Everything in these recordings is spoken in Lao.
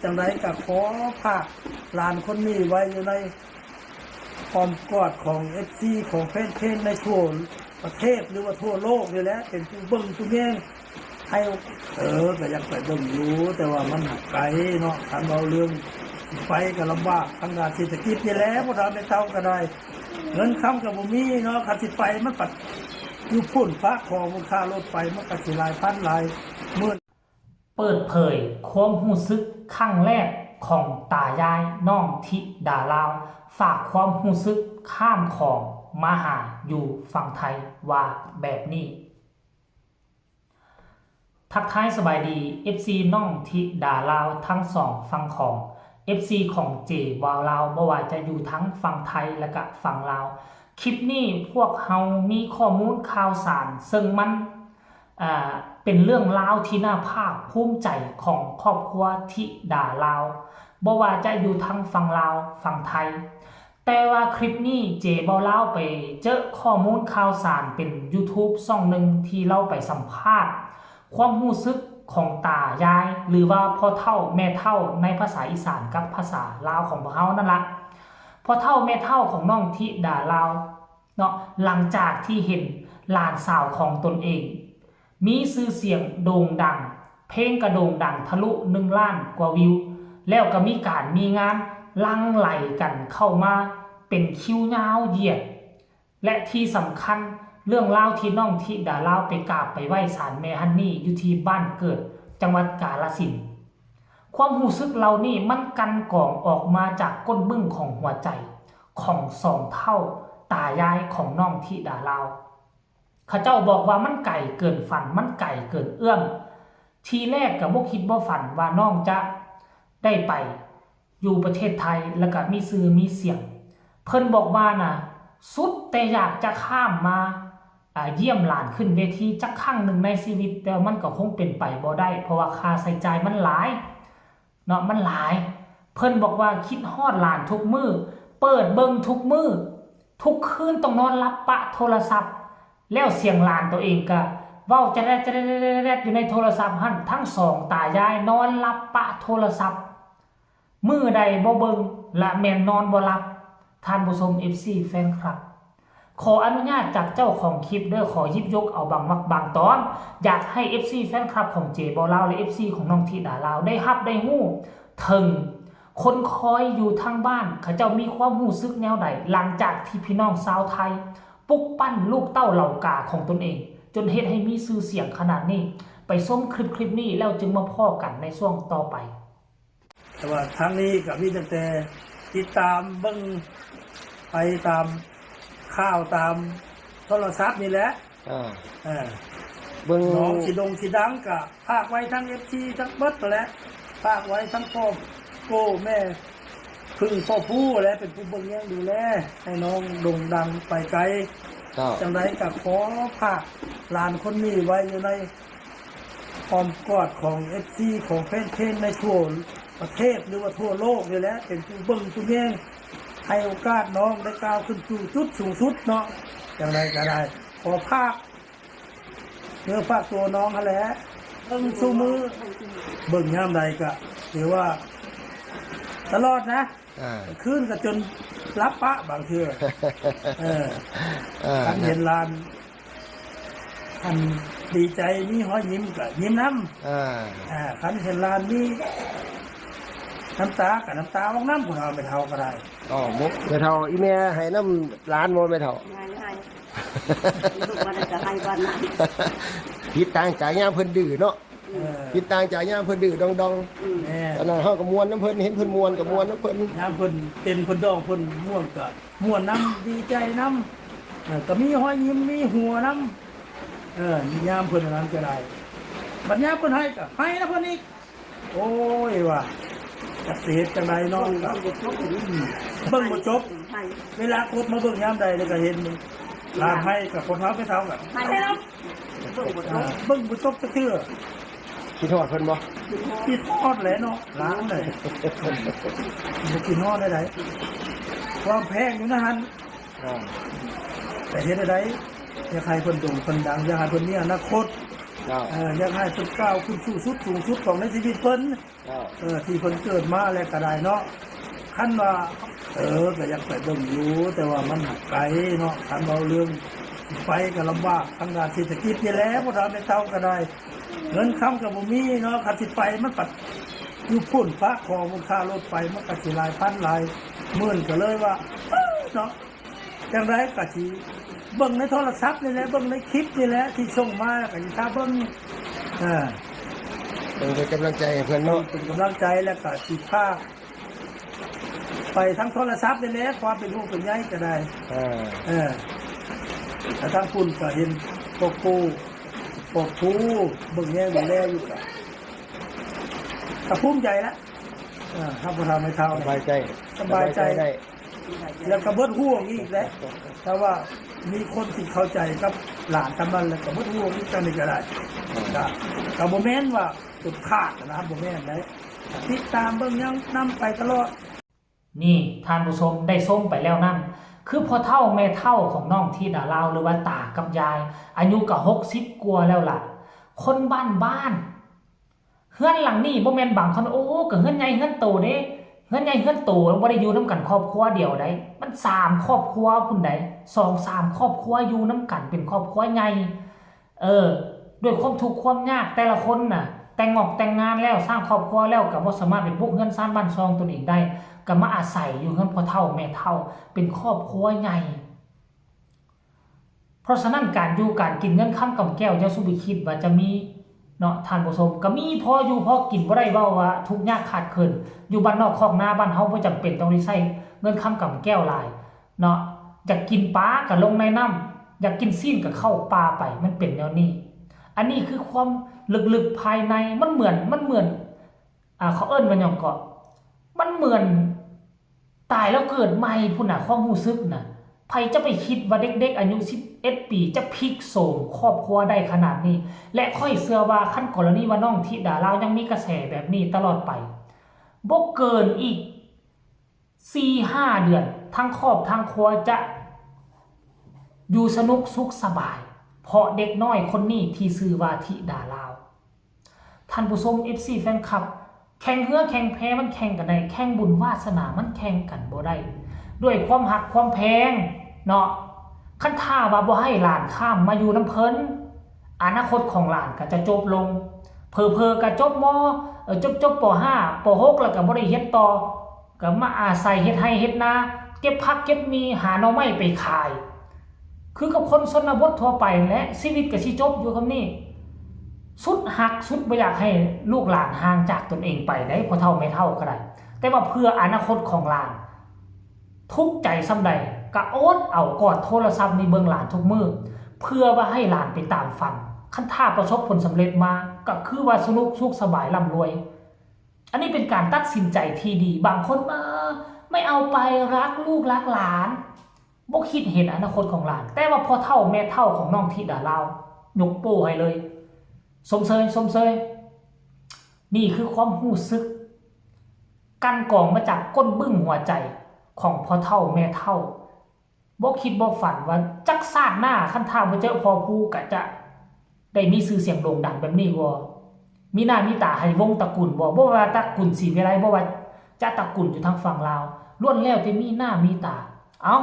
ຈັ່ງໃດກໍຂໍຝາກຫຼານຄົນນີ້ໄວ້ຢູ່ໃນອ້ອມກອດຂອງເອັຟຊີ ຂອງແຟນເພງໃນທົ່ວປະເທດ ຫຼືວ່າທົ່ວໂລກນີ້ແຫຼະ ເປັນຜູ້ເບິ່ງຜູ້ແຍງໃຫ້. ເອີ ກໍຢາກໄປເບິ່ງຢູ່ ແຕ່ວ່າມັນໄກເນາະ ຄັນເວົ້າເລື່ອງໄປກໍລຳບາກທາງດ້ານເສດຖະກິດນີ້ແຫຼະ ພໍ່ເຖົ້າແມ່ເຖົ້າກໍໄດ້ ເງິນຄຳກໍບໍ່ມີເນາະ ຄັນຊິໄປມັນປັດຢູ່ພຸ້ນ ພາຂອງມູນຄ່າລົດໄປ ມັນກໍຊິຫຼາຍພັນຫຼາຍໝື່ນ. ເປີດເຜີຍຄວາມຮູ້ສຶກຄັ້ງແລກຂອງຕາຍາຍນ້ອງທິດາລາວ ຝາກຄວາມຮູ້ສຶກຂ້າມຂອງມາຫາຢູ່ຝັ່ງໄທວ່າແບບນີ້. ທັກທາຍສະບາຍດີ ເອັຟຊີ ນ້ອງທິດາລາວທັງສອງຝັ່ງຂອງ ເອັຟຊີ ຂອງເຈວາວລາວ ບໍ່ວ່າຈະຢູ່ທັງຝັ່ງໄທ ແລະກະຝັ່ງລາວ. ຄລິບນີ້ພວກເຮົາມີຂໍ້ມູນຂ່າວສານ ເຊິ່ງມັນ ອ່າ ເປັນເລື່ອງລາວທີ່ໜ້າພາກພູມໃຈຂອງຄອບຄົວທິດາລາວ ບໍ່ວ່າຈະຢູ່ທັງຝັ່ງລາວ ຝັ່ງໄທ. ແຕ່ວ່າຄລິບນີ້ເຈເບົາລາວໄປເຈິຂໍ້ມູນຂ່າວສານເປັນຢູທູບຊ່ອງໜຶ່ງທີ່ລາວໄປສຳພາດຄວາມຮູ້ສຶກຂອງຕາຍາຍ ຫຼືວ່າພໍ່ເຖົ້າແມ່ເຖົ້າໃນພາສາອີສານກັບພາສາລາວຂອງພວກເຮົານັ້ນລະ. ພໍ່ເຖົ້າແມ່ເຖົ້າຂອງນ້ອງທິດາລາວ ເນາະ ຫຼັງຈາກທີ່ເຫັນຫຼານສາວຂອງຕົນເອງມີຊື່ສຽງໂດ່ງດັງ ເພງກະໂດ່ງດັງທະລຸໜຶ່ງລ້ານກວ່າວິວ ແລ້ວກະມີການມີງານຫຼັ່ງໄຫຼກັນເຂົ້າມາເປັນຄິວຍາວຢຽດ ແລະ ທີ່ສຳຄັນເລື່ອງລາວທີ່ນ້ອງທິດາລາວໄປກາບໄປໄຫວ້ສານແມ່ຮັນນີຢູ່ທີ່ບ້ານເກີດ ຈັງຫວັດກາລະສິນ. ຄວາມຮູ້ສຶກເຫຼົ່ານີ້ມັນກັ່ນກອງອອກມາຈາກກົ້ນບຶ້ງຂອງຫົວໃຈຂອງສອງເຖົ້າຕາຍາຍຂອງນ້ອງທິດາລາວ. ເຂົາເຈົ້າບອກວ່າມັນໄກເກີນຝັນ ມັນໄກເກີນເອື້ອມ. ທີແລກກະບໍ່ຄິດບໍ່ຝັນວ່ານ້ອງຈະໄດ້ໄປຢູ່ປະເທດໄທ ແລ້ວກະມີຊື່ມີສຽງ. ເພິ່ນບອກວ່ານະ ສຸດແຕ່ຢາກຈະຂ້າມມາ ອາ ຢ້ຽມຫຼານຂຶ້ນເວທີຈັກຄັ້ງໜຶ່ງໃນຊີວິດ, ແຕ່ວ່າມັນກໍຄົງເປັນໄປບໍ່ໄດ້ ເພາະວ່າຄ່າໃຊ້ຈ່າຍມັນຫຼາຍເນາະ ມັນຫຼາຍ. ເພິ່ນບອກວ່າຄິດຮອດຫຼານທຸກມື້ ເປີດເບິ່ງທຸກມື້ ທຸກຄືນຕ້ອງນອນຫຼັບປະໂທລະສັບ ແລ້ວສຽງຫຼານໂຕເອງກະເວົ້າຈະແຣດຈະແຣດຢູ່ໃນໂທລະສັບຫັ້ນ. ທັງສອງຕາຍາຍນອນຫຼັບປະໂທລະສັບ. ມື້ໃດບໍ່ເບິ່ງລະແມ່ນນອນບໍ່ຫຼັບ. ທ່ານຜູ້ຊົມ ເອັຟຊີ ແຟນຄລັບ ຂໍອະນຸຍາດຈາກເຈົ້າຂອງຄລິບເດີ ຂໍຫຍິບຍົກເອົາບາງມັກບາງຕອນ ຢາກໃຫ້ ເອັຟຊີ ແຟນຄລັບຂອງເຈເບົາລາວ ແລະ ເອັຟຊີ ຂອງນ້ອງທິດາລາວ ໄດ້ຮັບໄດ້ຮູ້ເຖິງຄົນຄອຍຢູ່ທາງບ້ານ ເຂົາເຈົ້າມີຄວາມຮູ້ສຶກແນວໃດ ຫຼັງຈາກທີ່ພີ່ນ້ອງຊາວໄທປຸກປັ້ນລູກເຕົ້າເຫຼົ່າກາຂອງຕົນເອງ ຈົນເຮັດໃຫ້ມີຊື່ສຽງຂະໜາດນີ້. ໄປຊົມຄລິບ ຄລິບນີ້ແລ້ວຈຶ່ງມາພໍ້ກັນໃນຊ່ວງຕໍ່ໄປ. ແຕ່ວ່າທາງນີ້ກໍມີຕັ້ງແຕ່ຕິດຕາມເບິ່ງໄປຕາມຂ່າວຕາມໂທລະສັບນີ້ແຫຼະ ອ່າ ເອີ ເບິ່ງນ້ອງຊິດົງຊິດັງກໍຝາກໄວ້ທັງ ເອັຟຊີ ທັງເບິດຫັ້ນແຫຼະ ຝາກໄວ້ທັງພໍ່ໂກ້ແມ່ ເພິ່ງພໍ່ຜູ້ແຫຼະ ເປັນຜູ້ເບິ່ງແຍງດູແລໃຫ້ນ້ອງໂດ່ງດັງໄປໄກ. ເຈົ້າ ຈັ່ງໃດກໍຂໍຝາກຫຼານຄົນນີ້ໄວ້ຢູ່ໃນອ້ອມກອດຂອງ ເອັຟຊີ ຂອງແຟນເພງໃນທົ່ວປະເທດ ຫຼືວ່າທົ່ວໂລກນີ້ແຫຼະ ເປັນຜູ້ເບິ່ງຜູ້ແຍງ ໃຫ້ໂອກາດນ້ອງໄດ້ກ້າວຂຶ້ນສູ່ຈຸດສູງສຸດເນາະ. ຈັ່ງໃດກໍໄດ້ ຂໍຝາກເນື້ອຝາກຕົວນ້ອງຫັ້ນແຫຼະ ເບິ່ງສູ່ມື້ ເບິ່ງຍາມໃດກະຖືວ່າຕະຫຼອດນະ ອ່າ ຄືນກະຈົນຫຼັບປະບາງເທື່ອ ເອີ ເອີ ຄັນເຫັນຫຼານ ຄັນດີໃຈມີຮອຍຍິ້ມກະຍິ້ມນຳ ອ່າ ອ່າ ຄັນເຫັນຫຼານມີນ້ຳຕາກະນ້ຳຕາອອກນຳ ຜູ້ເຖົ້າແມ່ເຖົ້າກໍໄດ້. ອໍ ແມ່ເຖົ້າ ອີ່ແມ່ໄຫ້ນຳຫຼານບໍ່ແມ່ເຖົ້າ? ໃຫ້ ໃຫ້ ລູກວ່າໃດກໍໃຫ້ວ່ານັ້ນ ຜິດຕ່າງຈາກຍາມເພິ່ນດື້ເນາະ ເອີ ຜິດຕ່າງຈາກຍາມເພິ່ນດື້ດອງໆ ອືມ ແມ່ນ ຕອນນັ້ນເຮົາກໍມ່ວນນຳເພິ່ນ ເຫັນເພິ່ນມ່ວນກໍມ່ວນນຳເພິ່ນ ຍາມເພິ່ນເຕັ້ນເພິ່ນດອງເພິ່ນມ່ວນກໍມ່ວນນຳ ດີໃຈນຳ ເອີ ກໍມີຮອຍຍິ້ມມີຫົວນຳ ເອີ ຍາມເພິ່ນອັນນັ້ນກໍໄດ້ ບັດຍາມເພິ່ນໄຫ້ກໍໄຫ້ນຳເພິ່ນອີກ. ໂອ້ຍ ວ່າຈັກຊິເຮັດຈັ່ງໃດເນາະ ເບິ່ງບໍ່ຈົບ ເວລາກົດມາເບິ່ງຍາມໃດແລ້ວກໍເຫັນຫຼານໄຫ້ກັບຄົນເຖົ້າໄປເຖົ້າກັນ ເບິ່ງບໍ່ຈົບ ເບິ່ງບໍ່ຈົບຈັກເທື່ອ. ຄິດຮອດເພິ່ນບໍ່? ຄິດຮອດແຫຼະເນາະ ຫຼານເອີຍ ບໍ່ຄິດຮອດໄດ້ໃດ ຄວາມແພງຢູ່ໃນຫັ້ນ. ອ່າ ແຕ່ເຮັດໃດ ຢາກໃຫ້ເພິ່ນໂດ່ງເພິ່ນດັງ ຢາກໃຫ້ເພິ່ນມີອະນາຄົດ ເຈົ້າ ເອີ ຢາກໃຫ້ເພິ່ນກ້າວຂຶ້ນສູ່ຈຸດສູງສຸດຂອງໃນຊີວິດເພິ່ນ ເຈົ້າ ເອີ ທີ່ເພິ່ນເກີດມາແລ້ວກໍໄດ້ເນາະ. ຄັນວ່າ ເອີ ກໍຢາກໄປເບິ່ງຢູ່ ແຕ່ວ່າມັນໄກເນາະ. ຄັນເວົ້າເລື່ອງໄປກໍລຳບາກທາງດ້ານເສດຖະກິດນີ້ແຫຼະ ພໍ່ເຖົ້າແມ່ເຖົ້າກໍໄດ້ ເງິນຄຳກໍບໍ່ມີເນາະ. ຄັນຊິໄປມັນປັດຢູ່ພຸ້ນ ປາກຂອງມູນຄ່າລົດໄປ ມັນກໍຊິຫຼາຍພັນຫຼາຍໝື່ນ ກໍເລີຍວ່າ ເອີ ເນາະ. ຈັ່ງໃດກໍຊິເບິ່ງໃນໂທລະສັບນີ້ແຫຼະ ເບິ່ງໃນຄລິບນີ້ແຫຼະທີ່ສົ່ງມາ ກໍຊິຖ້າເບິ່ງ ເອີ ເອີ ເປັນກຳລັງໃຈໃຫ້ເພິ່ນເນາະ ເປັນກຳລັງໃຈ ແລ້ວກໍຊິພາກໄປທາງໂທລະສັບນີ້ແຫຼະ ຄວາມເປັນຫ່ວງເປັນໃຍກໍໄດ້ ເອີ ເອີ ແລ້ວທາງພຸ້ນກໍເຫັນຄອບຄົວ ຄອບຄົວເບິ່ງແຍງດູແລຢູ່ ກໍ ກໍພູມໃຈລະ ເອີ ຖ້າພໍ່ເຖົ້າແມ່ເຖົ້າ ສະບາຍໃຈ ສະບາຍໃຈ ສະບາຍໃຈໄດ້ ແລ້ວກໍເບິດຫ່ວງອີກແຫຼະ ຖ້າວ່າມີຄົນທີ່ເຂົ້າໃຈກັບຫຼານສ່ຳນັ້ນ ແລ້ວກໍເບິດຫ່ວງອີກຈັ່ງໃດກໍໄດ້ ກໍ ກໍບໍ່ແມ່ນວ່າຈົນຂາດນະ ບໍ່ແມ່ນເດ້ ຕິດຕາມເບິ່ງຫຍັງນຳໄປຕະຫຼອດ. ນີ້ທ່ານຜູ້ຊົມໄດ້ຊົມໄປແລ້ວນັ້ນ ຄືພໍ່ເຖົ້າແມ່ເຖົ້າຂອງນ້ອງທິດາລາວ ຫຼືວ່າຕາກັບຍາຍ ອາຍຸກໍຫົກສິບກວ່າແລ້ວລະ ຄົນບ້ານໆ ເຮືອນຫຼັງນີ້ບໍ່ແມ່ນບາງຄົນ ໂອ້ ກໍເຮືອນໃຫຍ່ເຮືອນໂຕເດ້ ເຮືອນໃຫຍ່ເຮືອນໂຕ ບໍ່ໄດ້ຢູ່ນຳກັນຄອບຄົວດຽວໃດ໋ ມັນສາມຄອບຄົວພຸ້ນໃດ໋ ສອງສາມຄອບຄົວຢູ່ນຳກັນເປັນຄອບຄົວໃຫຍ່ ເອີ ດ້ວຍຄວາມທຸກຄວາມຍາກ ແຕ່ລະຄົນນະ ແຕ່ງງອກແຕ່ງງານແລ້ວ ສ້າງຄອບຄົວແລ້ວ ກໍບໍ່ສາມາດໄປປຸກເຮືອນຊານບ້ານຊ່ອງຕົນເອງໄດ້ ກໍມາອາໄສຢູ່ເຮືອນພໍ່ເຖົ້າແມ່ເຖົ້າ ເປັນຄອບຄົວໃຫຍ່. ເພາະສະນັ້ນ ການຢູ່ການກິນເງິນຄຳກຳແກ້ວ ຢ່າສູ່ໄປຄິດວ່າຈະມີເນາະທ່ານຜູ້ຊົມ ກໍມີພໍຢູ່ພໍກິນ ບໍ່ໄດ້ເວົ້າວ່າທຸກຍາກຂາດເຂີນ. ຢູ່ບ້ານນອກຄອກນາບ້ານເຮົາ ບໍ່ຈຳເປັນຕ້ອງໄດ້ໃຊ້ເງິນຄຳກຳແກ້ວຫຼາຍເນາະ ຢາກກິນປາກໍລົງໃນນ້ຳ ຢາກກິນຊີ້ນກໍເຂົ້າປ່າໄປ ມັນເປັນແນວນີ້. ອັນນີ້ຄືຄວາມເລິກໆພາຍໃນ ມັນເໝືອນ ມັນເໝືອນ ອ່າ ເຂົາເອີ້ນວ່າຫຍັງເກາະ ມັນເໝືອນຕາຍແລ້ວເກີດໃໝ່ພຸ້ນນະ ຄວາມຮູ້ສຶກນະ. ໃຜຈະໄປຄິດວ່າເດັກໆອາຍຸສິບເອັດປີ ຈະພລິກໂສມຄອບຄົວໄດ້ຂະໜາດນີ້ ແລະ ຂ້ອຍເຊື່ອວ່າຄັນກໍລະນີວ່ານ້ອງທິດາລາວຍັງມີກະແສແບບນີ້ຕະຫຼອດໄປ ບໍ່ເກີນອີກສີ່ຫ້າເດືອນ ທັງຄອບທັງຄົວຈະຢູ່ສະໜຸກສຸກສະບາຍ ເພາະເດັກນ້ອຍຄົນນີ້ທີ່ຊື່ວ່າທິດາລາວ. ທ່ານຜູ້ຊົມ ເອັຟຊີ ແຟນຄລັບ ແຂ່ງເຮືອແຂ່ງແພມັນແຂ່ງກັນໄດ້ ແຂ່ງບຸນວາສະໜາມັນແຂ່ງກັນບໍ່ໄດ້ ດ້ວຍຄວາມຮັກຄວາມແພງເນາະ. ຄັນຖ້າວ່າບໍ່ໃຫ້ຫຼານຂ້າມມາຢູ່ນຳເພິ່ນ ອະນາຄົດຂອງຫຼານກໍຈະຈົບລົງ ເຜີໆກໍຈົບ ມ ເອີ ຈົບ ຈົບ ປໍຫ້າ ປໍຫົກ ແລ້ວກໍບໍ່ໄດ້ຮຽນຕໍ່ ກໍມາອາໄສເຮັດໄຮ່ເຮັດນາ ເກັບຜັກເກັບໝີ່ ຫາໜໍ່ໄມ້ໄປຂາຍ ຄືກັບຄົນຊົນນະບົດທົ່ວໄປແຫຼະ ຊີວິດກໍຊິຈົບຢູ່ສ່ຳນີ້. ສຸດຮັກສຸດບໍ່ຢາກໃຫ້ລູກຫຼານຫ່າງຈາກຕົນເອງໄປເດ້ ພໍ່ເຖົ້າແມ່ເຖົ້າກໍໄດ້ ແຕ່ວ່າເພື່ອອະນາຄົດຂອງຫຼານ ທຸກໃຈສ່ຳໃດກໍອົດເອົາ ກອດໂທລະສັບນີ້ເບິ່ງຫຼານທຸກມື້ ເພື່ອວ່າໃຫ້ຫຼານໄປຕາມຝັນ. ຄັນຖ້າປະສົບຜົນສຳເລັດມາ ກໍຄືວ່າສະໜຸກສຸກສະບາຍລ່ຳລວຍ. ອັນນີ້ເປັນການຕັດສິນໃຈທີ່ດີ. ບາງຄົນ ເອີ ໄມ່ເອົາໄປ ລັກລູກລັກຫຼານ ບໍ່ຄິດເຫັນອະນາຄົດຂອງຫຼານ. ແຕ່ວ່າພໍ່ເຖົ້າແມ່ເຖົ້າຂອງນ້ອງທິດາລາວ ຍົກໂປ້ໃຫ້ເລີຍ. ຊົມເຊີຍ ຊົມເຊີຍ. ນີ້ຄືຄວາມຮູ້ສຶກ ກັ່ນກອງມາຈາກກົ້ນບຶ້ງຫົວໃຈຂອງພໍ່ເຖົ້າແມ່ເຖົ້າ. ບໍ່ຄິດບໍ່ຝັນວ່າຈັກຊາດໜ້າ ຄັນຖ້າບໍ່ເຈີພໍ່ພູ ກະຈະໄດ້ມີຊື່ສຽງໂດ່ງດັງແບບນີ້ບໍ່? ມີໜ້າມີຕາໃຫ້ວົງຕະກຸນບໍ່? ບໍ່ວ່າຕະກຸນສີວິໄລ ບໍ່ວ່າຈະຕະກຸນຢູ່ທາງຝັ່ງລາວ ລ້ວນແລ້ວແຕ່ມີໜ້າມີຕາ. ເອົ້າ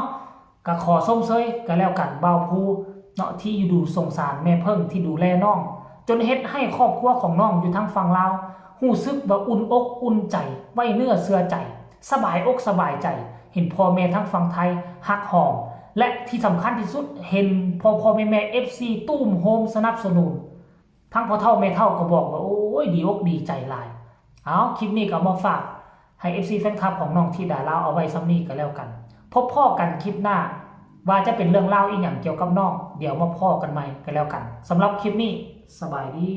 ກະຂໍຊົມເຊີຍກະແລ້ວກັນ ບ່າວພູເນາະ ທີ່ຢູ່ດູສົງສານແມ່ເພິ່ງທີ່ດູແລນ້ອງ ຈົນເຮັດໃຫ້ຄອບຄົວຂອງນ້ອງຢູ່ທາງຝັ່ງລາວ ຮູ້ສຶກວ່າອຸ່ນອົກອຸ່ນໃຈ ໄວ້ເນື້ອເຊື່ອໃຈ ສະບາຍອົກສະບາຍໃຈ ເຫັນພໍ່ແມ່ທາງຝັ່ງໄທຮັກຫອມ ແລະ ທີ່ສຳຄັນທີ່ສຸດ ເຫັນພໍ່ໆແມ່ໆ ເອັຟຊີ ຕຸ້ມໂຮມສະໜັບສະໜູນ. ທັງພໍ່ເຖົ້າແມ່ເຖົ້າກໍບອກວ່າ ໂອ້ຍ ດີອົກດີໃຈຫຼາຍ. ເອົາ ຄລິບນີ້ກໍເອົາມາຝາກໃຫ້ ເອັຟຊີ ແຟນຄລັບຂອງນ້ອງທິດາລາວເອົາໄວ້ສ່ຳນີ້ກໍແລ້ວກັນ. ພົບພໍ້ກັນຄລິບໜ້າ ວ່າຈະເປັນເລື່ອງລາວອີ່ຫຍັງກ່ຽວກັບນ້ອງ ດຽວມາພໍ້ກັນໃໝ່ກໍແລ້ວກັນ. ສຳລັບຄລິບນີ້ ສະບາຍດີ.